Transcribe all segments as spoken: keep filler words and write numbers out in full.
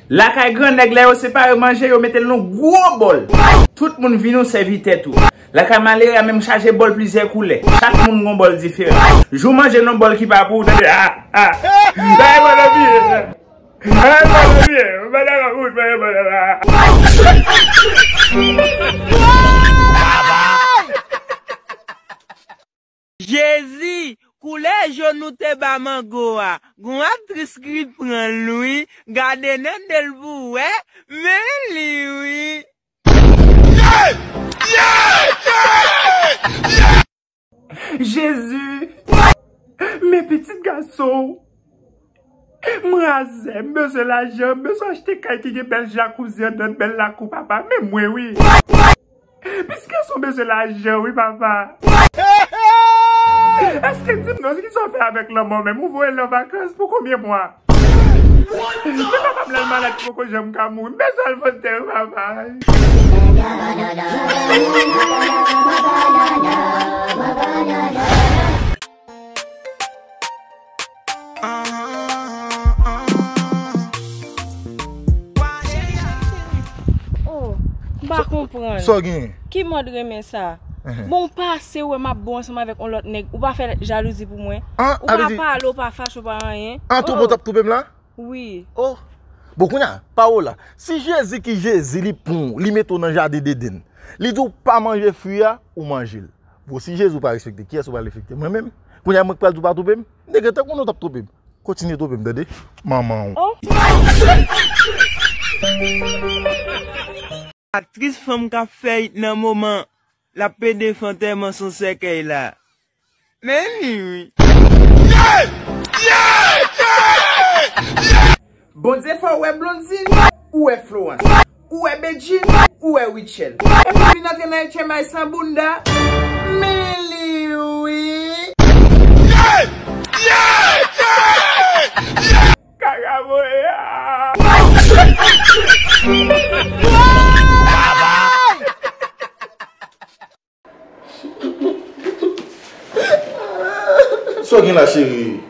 Lakay gran nèg, lè yo separe manje, yo mete l nan gwo bòl. Tout moun vin ou sèvi tèt ou. Lakay malere a menm chaje bòl plizyè koulè. Chak moun gon bòl diferan. Jou manje nan bòl ki pa pou ou, tande, ah, ah. Bagay mwen nan pye. Bagay mwen nan pye. Bagay mwen nan pye. Jezi, koulè jòn ou te ba mango a. Gon aktris ki pran l wi. Gade nènè l pou wè. Men li wi. Jezi, men pitit gason w. M razè, m bezwen lajan, m bezwen achte kay ki gen bèl jakouzi anndan, bèl lakou, papa, men mwen wi. Pitit gason bezwen lajan wi, papa. Èske, di m non, kisa w fè avèk lanmò menm? Ou voye l nan vakans pou konbyen mwa? Men papa m lè l malad poko janm ka mouri. M bezwen al vann tè wi, papa. Oh, m pa konprann. Sa w genyen? Ki mòd renmen sa? Bon, w pase wè m ap bon ansanm avèk yon lòt nèg. Ou pa fè jalouzi pou mwen. Ou pa pale, ou pa fache, ou pa anyen. An twoupe w t ap twoupe m la? Wi. Oh. Bon, kounye a, pawòl la. Si Jezi ki Jezi, li pran w, li mete w nan jaden Deden, li di w pa manje fwi a, ou manje l. Bon, si Jezi w pa respekte, kiyès ou pral respekte? Mwen menm? Kounye a, mwen k pral di w pa twoupe m? M te gentan konnen w t ap twoupe m. Kontinye twoupe m, tande? Manman w. Oh. Aktris fanm k ap fè it nan moman, l ap pede fè antèman san sèkèy la. Men li wi. Bondye fè w wè Blondine, ou wè Florence, ou wè Bedjine, ou wè Rutshelle. Epi vin antre nan H M I san bounda. Men li wi. Kaka voye a. Sa w gen la, cheri?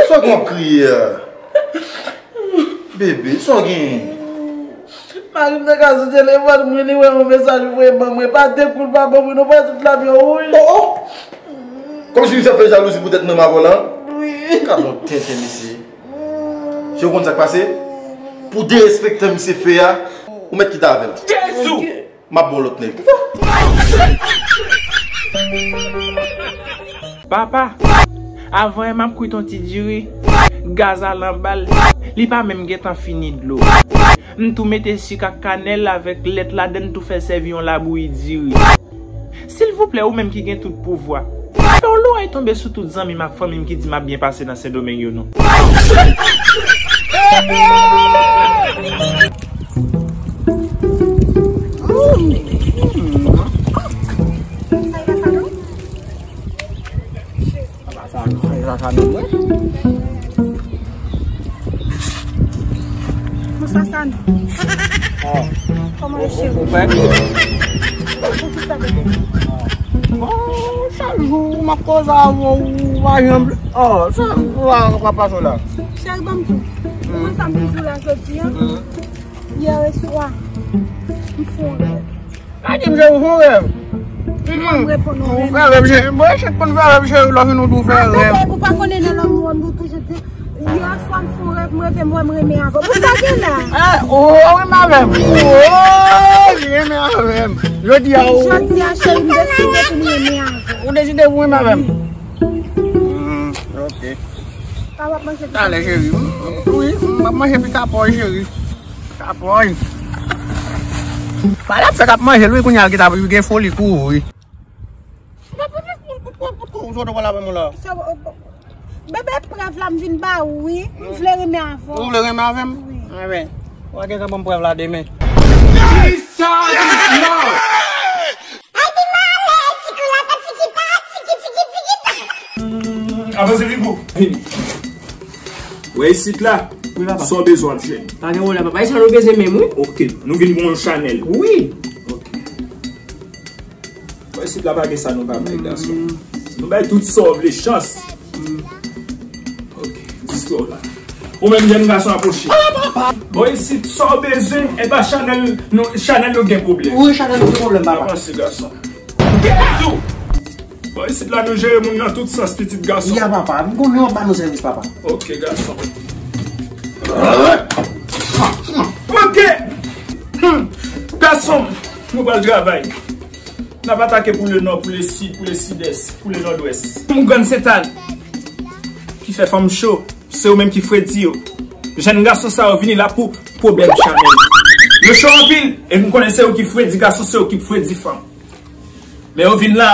Sa w gen w ap kriye a? Bebe, sa w gen? Mari m te ka sou telefòn mwen, li wè yon mesaj ou voye ban mwen. Pa de kou l pa ban mwen non, pa tout la byen wouj. Oh, oh! Kòmsi misye ap fè jalouzi poutèt menm avè w la? Wi. Gad yon tenten mesye. Cheri, ou konn sa k pase? Pou derespektan misye fè a, ou mèt kite avè l. Jezi! M ap ba w lòt nèg. Papa, avan yè m ap kwit yon ti diri, gaz al anba l, li pa menm gentan fini dlo. M tou mete sik ak kanèl avèk lèt ladann, tou fè sèvi yon labouyi diri. Silvouplè, ou menm ki gen tout pouvwa, fè yon loray tonbe sou tout zanmi m ak fanmi m ki di m ap byen pase nan Sendomeng yo non. Bonswa Sanou. Kòman e cheri? Poukisa bebe? Bon, chak jou m ap koze avè w, ou pa janm. Oh, sa, sa, sa pase w la? Cheri, ban m di w. Ou konn sa m vin di w la jodi a? Yè swa, m fè yon rèv. Pa di m se ou fè yon rèv. Ou fè rèv, cheri. Bon, chak konn fè rèv, cheri, lè w vin ou di w fè rèv. Bebe, ou pa konnen nan lanmou an, nou toujou di, yè swa m fè yon rèv, m reve m wè m renmen avè w. Pou sa gen la? Ah, ou renmen avè m? Oh, li renmen avè m. Jodi a, ou. Jodi a, cheri, m deside pou m renmen avè w. Ou deside pou renmen avè m? Hmm, ok. Sa w ap manje? Talè, cheri. Wi, m ap manje pita pòy, cheri. Kapòy. Pale ap fè k ap manje l wi, kounye a l gentan gen foli kouri. Bebe, prèv la m vin ba ou wi. M vle renmen avè w. Ou vle renmen avè m? Wi. Anben, w a gentan ban m prèv la demen. Avanse, Rico. Vini. Wè isit la? Wi, papa. Sa w bezwen ap jwenn. Pa gen pwoblèm, papa. E sa nou bezwen menm, wi. Ok, nou vin pou yon chanèl. Wi. Ok. Wè isit la pa gen sa nou pa bay, gason. Nou bay tout sa w vle, chans. Ok, dis twòl la. Ou menm jèn gason apwoche. Bò isit, sa w bezwen, e pa Chanèl nou, Chanèl nou gen pwoblèm. Wi, Chanèl nou gen pwoblèm, papa. Avanse, gason. Kèt ou! Bò isit la, nou jere moun nan tout sans, pitit gason. Ya, papa, m konnen w ap ba nou sèvis, papa. Ok, gason. Ok! Hmm. Gason, nou pral travay. N ap atake pou le nò, pou le sid, pou le sidès, pou le nòdwès. Yon grann sentad ki fè fanm cho, se yo menm ki fredi yo. Jèn gason sa yo vini la pou pwoblèm Chanèl. Yo cho anpil, e m konnen se yo ki fredi gason, se yo ki fredi fanm. Men yo vin la,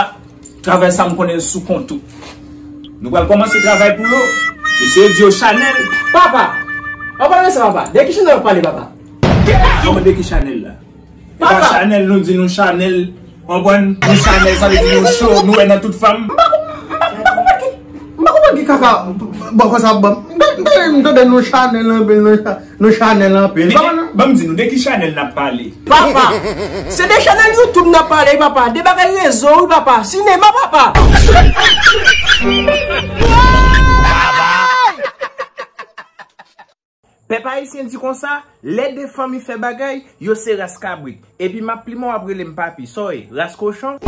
travay sa m konnen l sou kont ou. Nou pral kòmanse travay pou yo. Mesye yo di yo Chanèl. Papa! An palan de sa, papa, de ki Chanèl w ap pale, papa? Kòman de ki Chanèl la? E pa Chanèl, nou di nou Chanèl. Konprann? Nou Chanèl, sa vle di nou cho, nou wè nan tout fanm. M pa konprann ki, m pa konprann ki kaka bòkò sa ap ban m. M ta, m ta renmen tande nou Chanèl anpil, nou Cha-, nou Chanèl anpil. Ban m di nou, de ki Chanèl n ap pale? Papa, se de chanèl YouTube n ap pale, wi, papa. De bagay rezo, wi, papa. Sinema, papa. Pèp ayisyen di konsa, lè de fanmi fè bagay, yo se ras kabrit. Epi m ap plimen w ap rele m papi. Sa w ye? Ras kochon?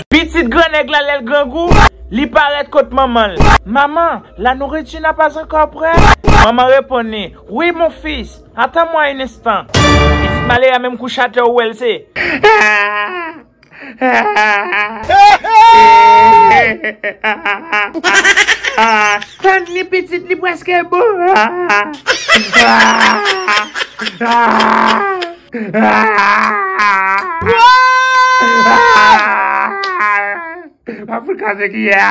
Pitit gran nèg la, lè l grangou, li parèt kot manman l. Maman, la nourriture n'est pas encore prête? Manman reponn li, oui, mon fils, attends-moi un instant. Pitit malere a menm kouche atè ou wè l se. Tann li pitit, li prèske bon. Pa fout kaze ki a.